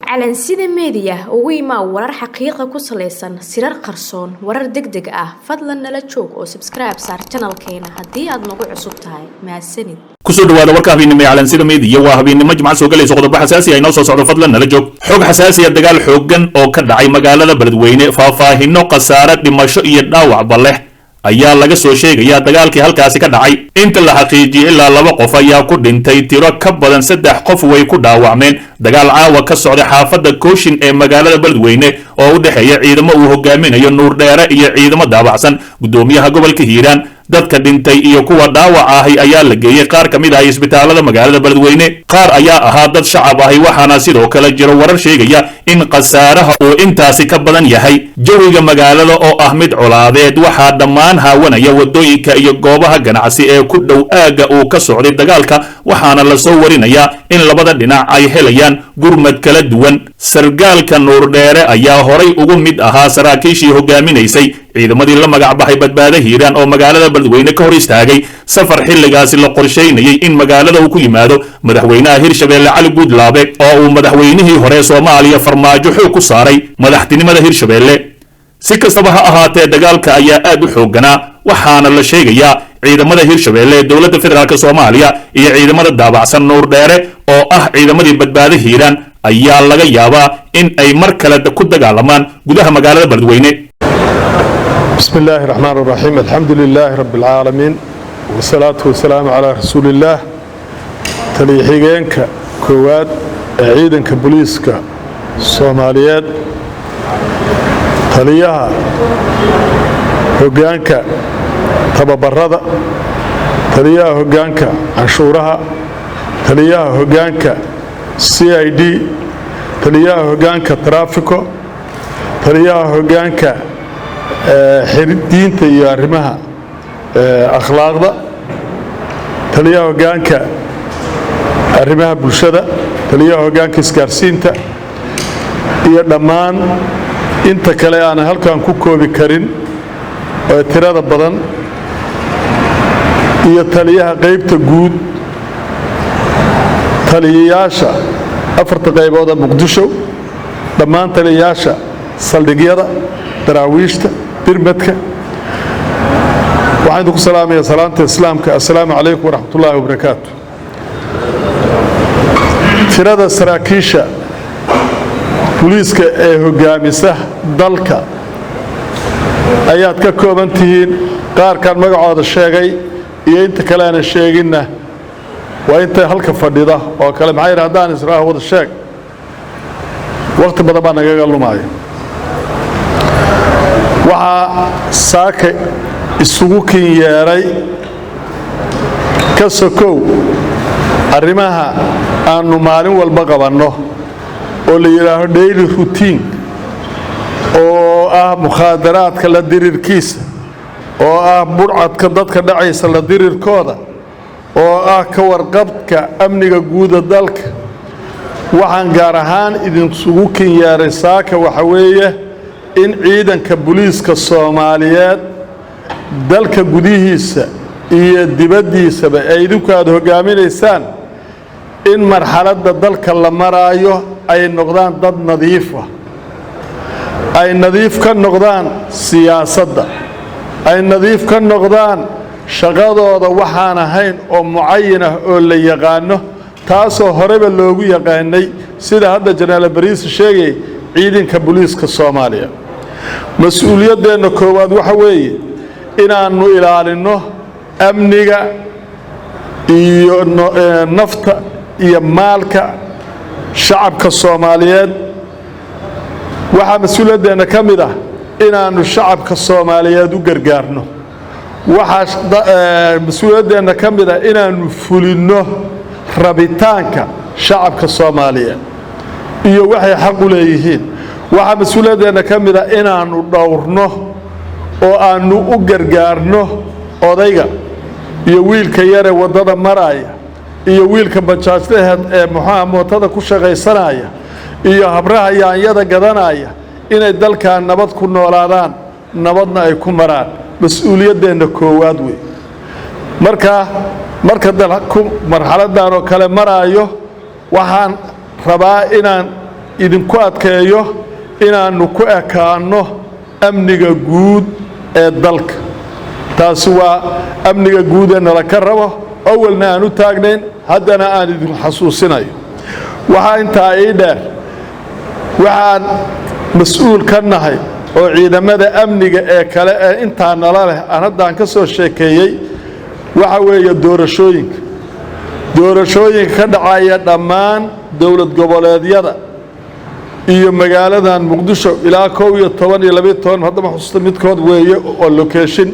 Calansida Meediya ugu imaa warar xaqiiqa ku salaysan sirar qarsoon, warar degdeg ah. Fadlan nala joog oo subscribe saar channelkeena haddii aad nagu cusub tahay. Mahadsanid. Kusoo dhawaada warka habeennimo ee Calansida Meediya. Waa habeennimo Jimca soo galayso, qodobo xasaasi ah inoo soo socdo. Fadlan nala joog. Xog xasaasiya: dagaal xooggan oo ka dhacay magaalada Beledweyne, faahfaahino khasaare dhimasho iyo dhaawacba leh ayaa laga soo sheegayaa dagaalkii halkaasi ka dhacay. Inta la xaqiijiyey, ilaa laba qof ayaa ku dhintay, tiro ka badan saddex qof way ku dhaawacmeen dagaal caawa ka socday xaafadda Kooshin ee magaalada Beledweyne oo u dhexeeya ciidamo uu hogaaminayo Nuur Dheere iyo ciidamo daabacsan gudoomiyaha gobolka Hiiraan. Dadka dhintay iyo kuwa dhaawac ahi ayaa la geeyey qaar ka mid ah isbitaalada magaalada Beledweyne. Qaar ayaa ahaa dad shacab ahi, waxaana sidoo kale jiro warar sheegaya in khasaaraha uu intaasi ka badan yahay. Jawiga magaalada oo ah mid colaadeed, waxaa dhammaan haawanaya wadooyinka iyo goobaha ganacsi ee ku dhow aagga uu ka socday dagaalka, waxaana lasoo warinayaa in labada dhinac ay helayaan gurmad kala duwan. Sargaalka Nuurdheere ayaa horay ugu mid ahaa saraakiishii hogaaminaysay ciidamadii la magac baxay Badbaado Hiiraan oo magaalada Beledweyne ka hor istaagay safar xilligaasi la qorshaynayay in magaalada uu ku yimaado madaxweynaha Hirshabeelle Cali Guudlaabe, oo uu madaxweynihii hore Soomaaliya Farmaajo xoog ku saaray madaxtinimada Hirshabeelle. Si kastaba ha ahaatee, dagaalka ayaa aad u xoogganaa, waxaana la sheegayaa ciidamada Hirshabeelle ee dowladda federaalk Soomaaliya iyo ciidamada daabacsan Nuur Dheere oo ah ciidamadii Badbaado Hiiraan ayaa laga yaabaa in ay mar kale ku dagaalamaan gudaha magaalada Beledweyne. بسم الله الرحمن الرحيم، الحمد لله رب العالمين، والصلاة والسلام على رسول الله. Taliya xigeenka koowaad ee ciidanka booliiska Soomaaliyeed, taliyaha hoggaanka tababarada, taliyaha hoggaanka canshuuraha, taliyaha hoggaanka CID, taliyaha hoggaanka taraafiko, taliyaha hoggaanka diinta iyo arrimaha akhlaaqda, taliyaha hoggaanka arrimaha bulshada, taliyaha hoggaanka isgaarsiinta iyo dhammaan inta kale aanan halkan ku koobi karin ee tirada badan, iyo taliyaha qaybta guud, taliyayaasha afarta qaybood ee Muqdisho, dhammaan taliyayaasha saldhigyada, daraawiishta, birmadka, waxaan idinku salaamaya salaamta Islaamka: assalaamu calaykum waraxmat ullaahi wabarakaatu. Tirada saraakiisha booliiska ee hoggaamisa dalka ayaad ka kooban tihiin. Qaarkan magacooda sheegay iyo inta kale aanan sheeginna waa inta halka fadhida oo kale. Maxaa yidhi, haddaan israaho wada sheeg, wakhti badan baa nagaga lumaya. Waxaa saaka isugu kin yeedhay, ka sokow arrimaha aannu maalin walba qabanno oo la yidhaaho daily routine, oo ah mukhaadaraadka la dirirkiisa, oo ah budhcadka dadka dhacaysa la dirirkooda, oo ah ka warqabka amniga guuda dalka, waxaan gaar ahaan idinsugu kin yeeray saaka waxa weeye in ciidanka booliiska Soomaaliyeed dalka gudihiisa iyo dibaddiisaba ee idinku aada hoggaaminaysaan in marxaladda dalka la maraayo ay noqdaan dad nadiifa, ay nadiif ka noqdaan siyaasadda, ay nadiif ka noqdaan shaqadooda waxaan ahayn oo mucayin ah oo la yaqaano, taasoo horeba loogu yaqaanay, sida hadda Jenaraal Bariisi sheegay, ciidanka booliiska Soomaaliya. Mas-uuliyaddeenna koowaad waxa weeye inaannu ilaalinno amniga iyo nafta iyo maalka shacabka Soomaaliyeed. Waxaa mas-uuliyaddeenna ka mid ah inaannu shacabka Soomaaliyeed u gargaarno. Waxaa mas-uuliyaddeenna ka mid ah inaannu fulinno rabitaanka shacabka Soomaaliyeed iyo waxay xaq u leeyihiin. Waxaa mas-uuliyaddeenna ka mid ah inaannu dhowrno oo aannu u gargaarno odayga iyo wiilka yare waddada maraaya iyo wiilka bajaajlaheed ee muxuaha mootada ku shaqaysanaya iyo habraha yaanyada gadanaya, inay dalkan nabad ku noolaadaan, nabadna ay ku maraan. Mas-uuliyaddeenna koowaad wey. Marka marka dalku marxaladdan oo kale maraayo, waxaan rabaa inaan idinku adkeeyo inaannu ku ekaanno amniga guud ee dalka. Taasi waa amniga guud ee nala ka rabo, awalna aan u taagnayn, haddana aan idin xasuusinayo. Waxaa intaa ii dheer, waxaan mas-uul ka nahay oo ciidamada amniga ee kale ee intaa nala leh aan haddaan ka soo sheekeeyey, waxa weeye doorashooyinka ka dhacaya dhammaan dowlad goboleedyada iyo magaaladan Muqdisho, ilaa 11 iyo 12, haddama xusuusta midkood weeye oo location,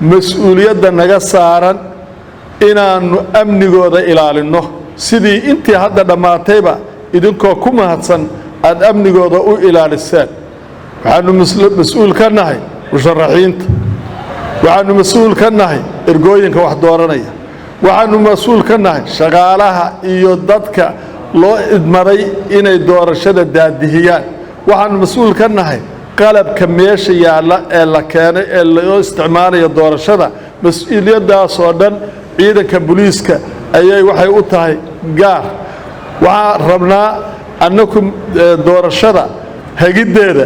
mas-uuliyadda naga saaran inaannu amnigooda ilaalinno, sidii intii hadda dhammaatayba idinkoo ku mahadsan aada amnigooda u ilaaliseen. Waxaanu mas-uul ka nahay musharaxiinta, waxaanu mas-uul ka nahay ergooyinka wax dooranaya, waxaanu mas-uul ka nahay shaqaalaha iyo dadka loo idmaday inay doorashada daadihiyaan, waxaanu mas-uul ka nahay qalabka meesha yaalla ee la keenay ee loo isticmaalayo doorashada. Mas-uuliyaddaasoo dhan ciidanka booliiska ayay waxay u tahay gaar. Waxaan rabnaa annaku doorashada hagiddeeda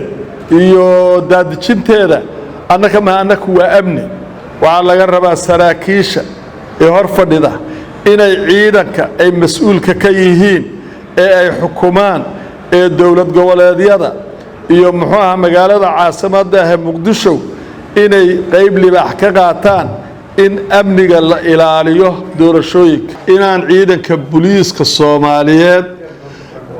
iyo daadijinteeda annaka ma annaku waa amni. Waxaa laga rabaa saraakiisha ee hor fadhida inay ciidanka ay mas-uulka ka yihiin ee ay xukumaan ee dowlad goboleedyada iyo muxuu aha magaalada caasimadda ah ee Muqdisho inay qayb libaax ka qaataan in amniga la ilaaliyo doorashooyinka, inaan ciidanka booliiska Soomaaliyeed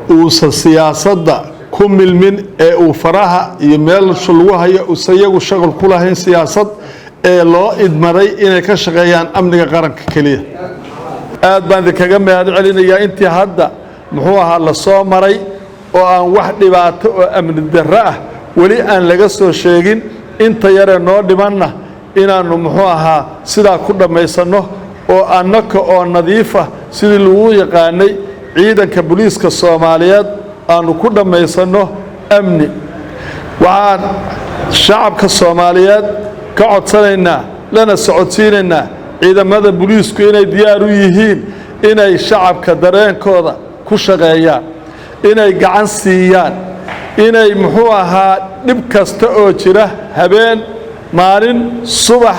uusan siyaasadda ku milmin ee uu faraha iyo meelsha lagu hayo uusan iyagu shaqal ku lahayn siyaasad, ee loo idmaday inay ka shaqeeyaan amniga qaranka keliya. Aad baan idinkaga mahad celinayaa intii hadda muxuu ahaa la soo maray oo aan wax dhibaato oo amni darro ah weli aan laga soo sheegin. Inta yaree noo dhimanna inaannu muxuu ahaa sidaa ku dhammaysanno oo annaka oo nadiifa sidii lagu yaqaanay ciidanka booliiska Soomaaliyeed aanu ku dhammaysanno amni. Waxaan shacabka Soomaaliyeed ka codsanaynaa lana socodsiinaynaa ciidamada booliisku inay diyaar u yihiin inay shacabka dareenkooda ku shaqeeyaan, inay gacan siiyaan, inay muxuu ahaa dhib kasta oo jira habeen, maalin, subax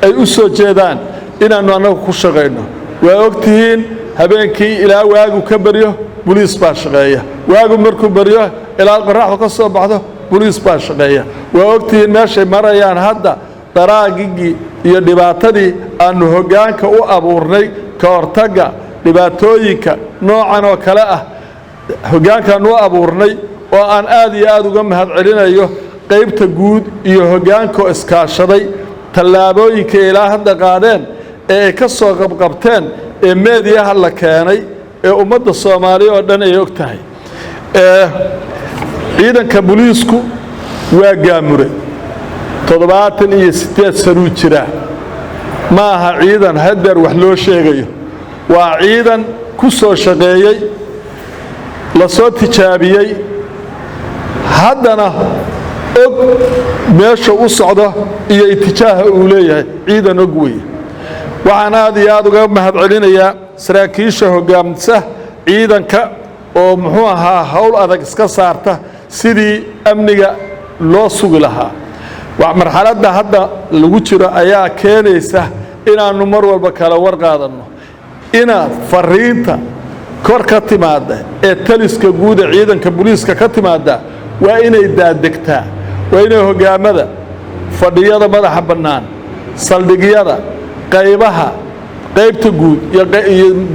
ay u soo jeedaan inaannu annagu ku shaqayno. Waa og tihiin, habeenkii ilaa waagu ka baryo boliis baa shaqeeya, waagu markuu baryo ilaa qorraxdu ka soo baxdo boliis baa shaqeeya. Waa og tihiin meeshay marayaan hadda daraagigii iyo dhibaatadii aannu hoggaanka u abuurnay ka hortagga dhibaatooyinka noocan oo kale ah, hoggaankaan u abuurnay oo aan aad iyo aad uga mahad celinayo qaybta guud iyo hoggaankaoo iskaashaday tallaabooyinka ilaa hadda qaadeen ee ay ka soo qabqabteen ee meediyaha la keenay ee ummadda Soomaaliya oo dhan ay og tahay. Ciidanka booliisku waa gaamure, 78 sanuu jiraa. Ma aha ciidan hadeer wax loo sheegayo, waa ciidan ku soo shaqeeyey, la soo tijaabiyey, haddana og meesha u socdo iyo itijaaha uu leeyahay, ciidan og weeye. Waxaan aad iyo aad uga mahad celinayaa saraakiisha hoggaamisa ciidanka oo muxuu ahaa howl adag iska saarta sidii amniga loo sugi lahaa. Marxaladda hadda lagu jiro ayaa keenaysa inaannu mar walba kala war qaadanno, inaad fariinta kor ka timaadda ee taliska guuda ciidanka booliiska ka timaadda waa inay daadegtaa, waa inay hoggaamada fadhiyada madaxa bannaan, saldhigyada, qaybaha, qaybta guud iyo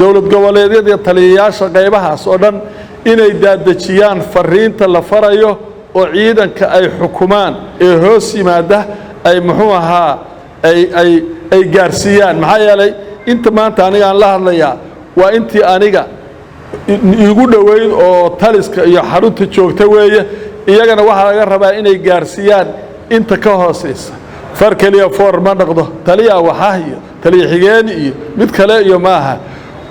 dowlad goboleedyada iyo taliyayaasha qaybahaas oo dhan inay daadejiyaan fariinta la farayo oo ciidanka ay xukumaan ee hoos yimaada ay muxuu ahaa ay gaarsiiyaan. Maxaa yeelay, inta maanta aniga aan la hadlayaa waa intii aniga iigu dhoweyd oo taliska iyo xarunta joogta weeye. Iyagana waxaa laga rabaa inay gaarsiiyaan inta ka hoosaysa. Far keliya foor ma dhaqdo. Taliya waxah iyo taliya xigeen iyo mid kale iyo maaha.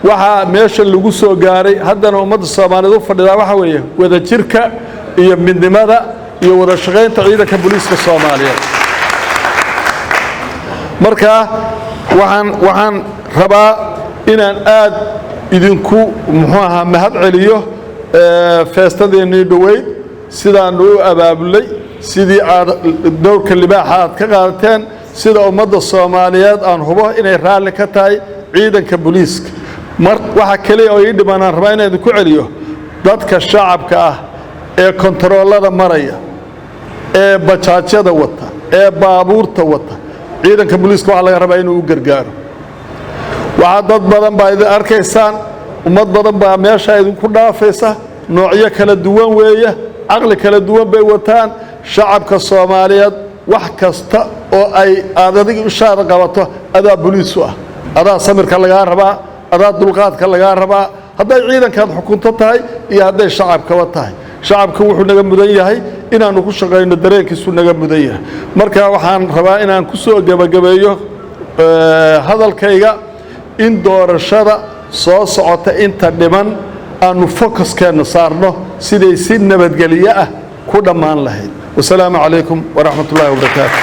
Waxaa meesha lagu soo gaaray haddana ummadda Soomaaliyeed u fadhidaa waxa weeye wadajirka iyo midnimada iyo wada shaqaynta ciidanka booliiska Soomaaliyeed. Marka waxaan rabaa inaan aad idinku muxuu ahaa mahad celiyo. Feestadeennii dhoweyd sidaanu u abaabulay, sidii aad dowrka libaaxa aad ka qaadateen, sida ummadda Soomaaliyeed aan hubo inay raalli ka tahay ciidanka booliiska. Mar waxa keliya oo ii dhiman aan rabaa inaan idinku celiyo: dadka shacabka ah ee kontaroolada maraya, ee bajaajyada wata, ee baabuurta wata, ciidanka booliiska waxaa laga rabaa inuu u gargaaro. Waxaa dad badan baa idin arkaysaan, ummad badan baa meeshaa idinku dhaafaysa. Noocyo kala duwan weeye, caqli kala duwan bay wataan. Shacabka Soomaaliyeed, wax kasta oo ay aad adiga ishaada qabato, adaa boliis u ah, adaa samirka lagaa rabaa, adaa dulqaadka lagaa rabaa, hadday ciidankaad xukunto tahay iyo hadday shacabkaba tahay. Shacabka wuxuu naga mudan yahay inaannu ku shaqayno, dareenkiisuu naga mudan yahay. Marka waxaan rabaa inaan ku soo gebagabeeyo hadalkayga in doorashada soo socota inta dhiman aanu focuskeenna saarno siday si nabadgelyo ah ku dhammaan lahayd. Wasalaamu calaykum waraxmat ullahi wabarakaatu.